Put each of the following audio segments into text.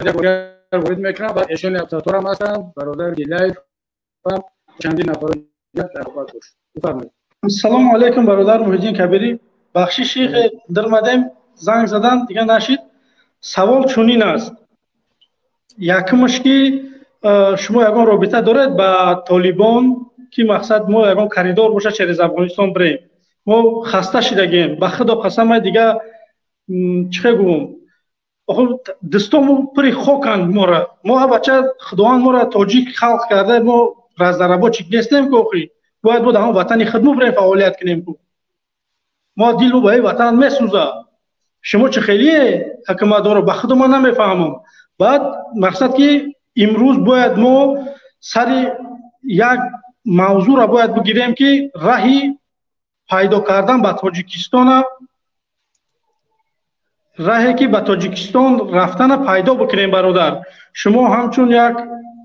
ворид мекунам, баъд эшони Абдусаттор ҳам ҳастанд, бародар Дилаев ҳам, чандин нафар дар навбат бош. Бифармоед. Салому алайкум, бародар Муҳиддин Кабирӣ. Бахшиши дармадем, занг задан дига нашид. Савол чунин аст: якумаш, ки шумо ягон робита доред ба Толибон, ки мақсад мо ягон коридор боша, через Афғонистон бирем? Мо хаста шидагем, ба худо қасама, дига чӣ хел гӯм, дастому пури хоканд. Мора мо бача, Худованд мора тоҷик халқ карда, мо разнорабочий нестем ку. Охи бояд мо дар ҳамон ватани худмо бирем, фаъолият кунем ку. Мо дилмо ба ин ватан месӯза. Шумо чӣ хелие ҳукуматдоро, ба худо ман намефаҳмам. Баъд мақсад, ки имрӯз бояд мо сари як мавзӯъро бояд бигирем, ки раҳи пайдо кардан ба Тоҷикистона, раҳе ки ба Тоҷикистон рафтана пайдо бикунем. Бародар, шумо ҳамчун як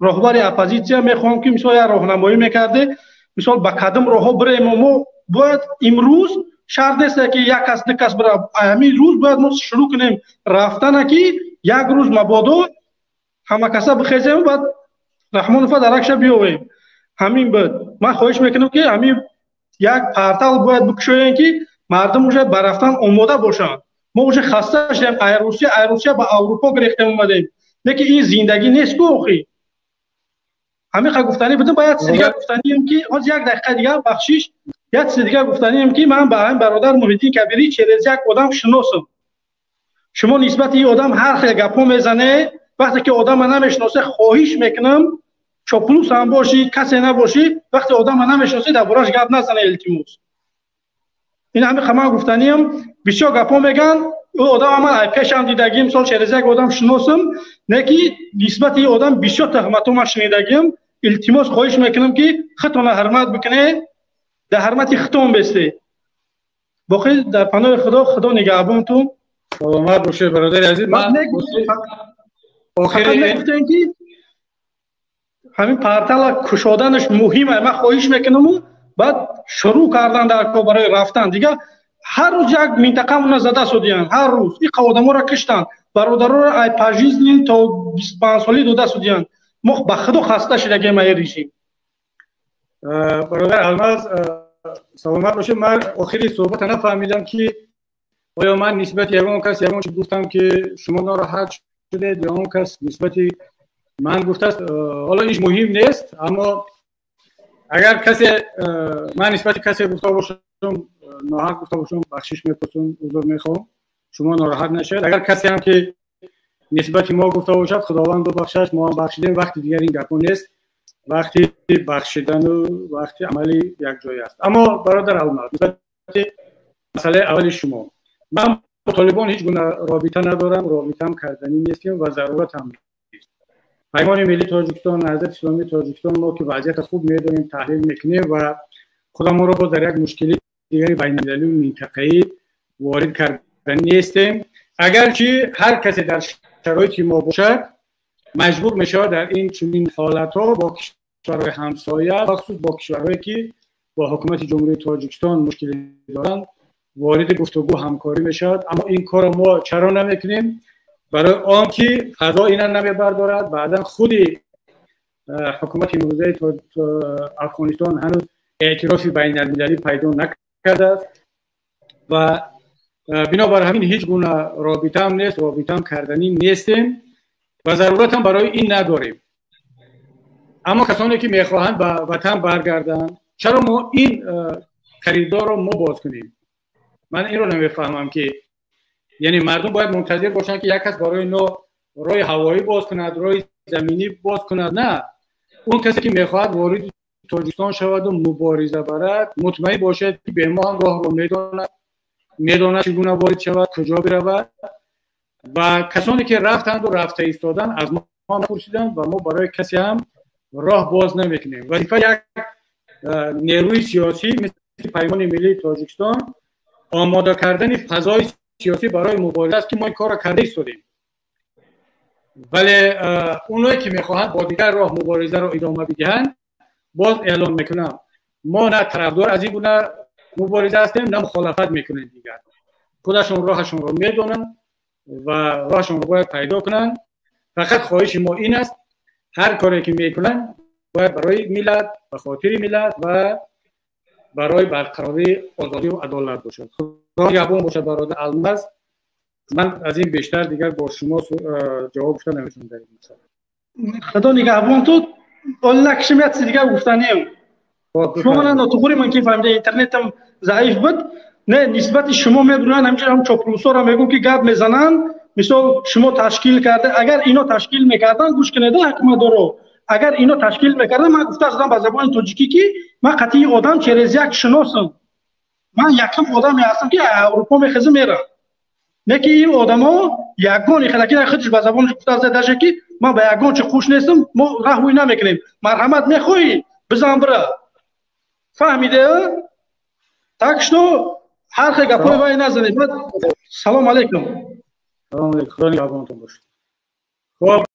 роҳбари оппозитсия мехоҳам, ки мисол як роҳнамоӣ мекарде, мисол ба кадом роҳҳо бирем. Мо бояд имрӯз, шарт нест, ки як кас, ду кас бира, ҳамин рӯз бояд мо шурӯъ кунем рафтана, ки як рӯз мабодо ҳама каса бихезем, баъд Раҳмонова даракша биёвем. Ҳамин буд. Ман хоҳиш мекунам, ки ҳамин як портал бояд бикушоем, ки мардум уже ба рафтан омода бошанд. Мо уже хаста шудем ай Русия, ай Русия ба Аврупо гирехтем, омадем, лекин ин зиндагӣ нест ку охи. Ҳамин қа гуфтанӣ будем. Ба як чизи дигар гуфтанием, ки ҳозир як дақиқа дигар, бахшиш, як чизи дигар гуфтанием, ки ман ба ҳамин бародар Муҳиддин Кабирӣ через як одам шиносам. Шумо нисбати ин одам ҳар хел гапҳо мезанед, вақте ки одама намешиносе. Хоҳиш мекунам, чоплус ҳам бошӣ, касе набошӣ, вақте одама намешиносӣ, дар бораш гап назане, илтимос. Ин ҳамин қа ман гуфтаниям. Бисёр гапҳо мегӯянд. Ӯ одама ман ай пешам дидагим, мисол через як одам шиносам, не ки нисбати ин одам бисёр туҳматҳо ман шунидагим. Илтимос, хоҳиш мекунам, ки худтона ҳурмат бикунед, дар ҳурмати худтон бестед. Боқӣ дар паноҳи Худо, Худо нигаҳбонтун. Саломат бошед, бародари азиз. Фақат мегуфтем, ки ҳамин портала кушоданаш муҳим. Ман хоҳиш мекунаму баъд шурӯъ кардан дар кор барои рафтан. Дига ҳар рӯз як минтақамона зада судиянд, ҳар рӯз иқа одаморо киштанд, бародароро ай пожизненный то 25 солӣ дода судиянд. Мо ба худо хаста шудагем ай режим. Бародар Алмаз, саломат бошед. Ман охири суҳбата нафаҳмидам, ки оё ман нисбати ягон кас ягон чи гуфтам, ки шумо нороҳат шудед, ё он кас нисбати ман гуфтааст. Ҳоло иш муҳим нест, аммо агар касе ман нисбати касе гуфта бошам, ноҳақ гуфта бошам, бахшиш мепурсам, узр мехоҳам, шумо нороҳат нашавед. Агар касе ҳам ки нисбати мо гуфта бошад, Худованд бубахшаш, мо ҳам бахшидем. Вақти дигар ин гапҳо нест, вақти бахшидану вақти амали якҷоя аст. Аммо, бародар Алмаз, нисбати масъалаи аввали шумо, ман бо Толибон ҳеҷ гуна робита надорам, робитаам карданӣ нестем ва зарурат ҳам нест. Паймони Миллии Тоҷикистон, Наҳзати Исломии Тоҷикистон, мо ки вазъията хуб медонем, таҳлил мекунем ва худамонро боз дар як мушкили дигари байналмилалию минтақаӣ ворид карданӣ нестем. Агарчи ҳар касе дар шароити мо бошад, маҷбур мешавад дар ин чунин ҳолатҳо бо кишварҳои ҳамсоя, бахусус бо кишварҳое ки бо ҳукумати Ҷумҳурии Тоҷикистон мушкилӣ доранд, вориди гуфтугӯ, ҳамкорӣ мешавад. Аммо ин корро мо чаро намекунем? Барои он ки фазо ина намебардорад. Баъдан худи ҳукумати имрӯзаи Афғонистон ҳанӯз эътирофи байналмилалӣ пайдо накардааст ва бинобар ҳамин ҳеҷ гуна робитаам нест, робитаам карданӣ нестем ва заруратам барои ин надорем. Аммо касоне ки мехоҳанд ба ватан баргарданд, чаро мо ин коридорро мо боз кунем? Ман инро намефаҳмам, ки яъне мардум бояд мунтазир бошанд, ки як кас барои ино роҳи ҳавоӣ боз кунад, роҳи заминӣ боз кунад? На, он касе ки мехоҳад вориди Тоҷикистон шаваду мубориза барад, мутмаин бошад, ки бе мо ҳам роҳро медонад, медонад чӣ гуна ворид шавад, куҷо биравад. Ва касоне ки рафтанду рафта истоданд, аз мо пурсиданд ва мо барои касе ҳам роҳ боз намекунем. Вазифа як нерӯи сиёсӣ мисли Паймони Миллии Тоҷикистон омода кардани фазои сиёсӣ барои мубориза аст, ки мо ин корро карда истодем. Вале оное ки мехоҳанд бо дигар роҳ муборизаро идома бидиҳанд, боз эълон мекунам, мо на тарафдор аз ин гуна мубориза ҳастем, на мухолафат мекунем. Дигар худашон роҳашонро медонанд ва роҳашонро бояд пайдо кунанд. Фақат хоҳиши мо ин аст, ҳар коре ки мекунанд, бояд барои миллат, ба хотири миллат ва барои барқарории озодӣ ва адолат бошад. Худо нигаҳбон бошад, бародар Алмаз. Ман аз ин бештар дигар бо шумо ҷавоб гуфта наметавонам дар ин масъала. Худо нигаҳбон ту. Накшим, як чизи дигар гуфтанием. Шумо мана нотуғури ман ки фаҳмида, интернетам заиф буд. Не, нисбати шумо медонанд, ҳаминҷо ҳам чоплусоро мегӯм, ки гап мезананд, мисол, шумо ташкил карда. Агар ино ташкил мекарданд, гӯш кунеда, ҳукуматдоро, агар ино ташкил мекарданд, ман гуфта шудам ба забони тоҷикӣ, ки ман қатъии одам через як шиносам. Ман якум одаме ҳастам, ки Аврупо мехезам, мерам. Не ки ин одамо ягон ихелаки худш ба забонаш гуфта даже, ки ман ба ягон чи хуш нестам, мо раҳвӯй намекунем. Марҳамат, мехоҳӣ, бизан, бира. Фаҳмиде? Так что ҳар хел гапҳои вай назанед. Салом алейкум. Салом алейкум, худо нигаҳбонатон бошад. Хоб.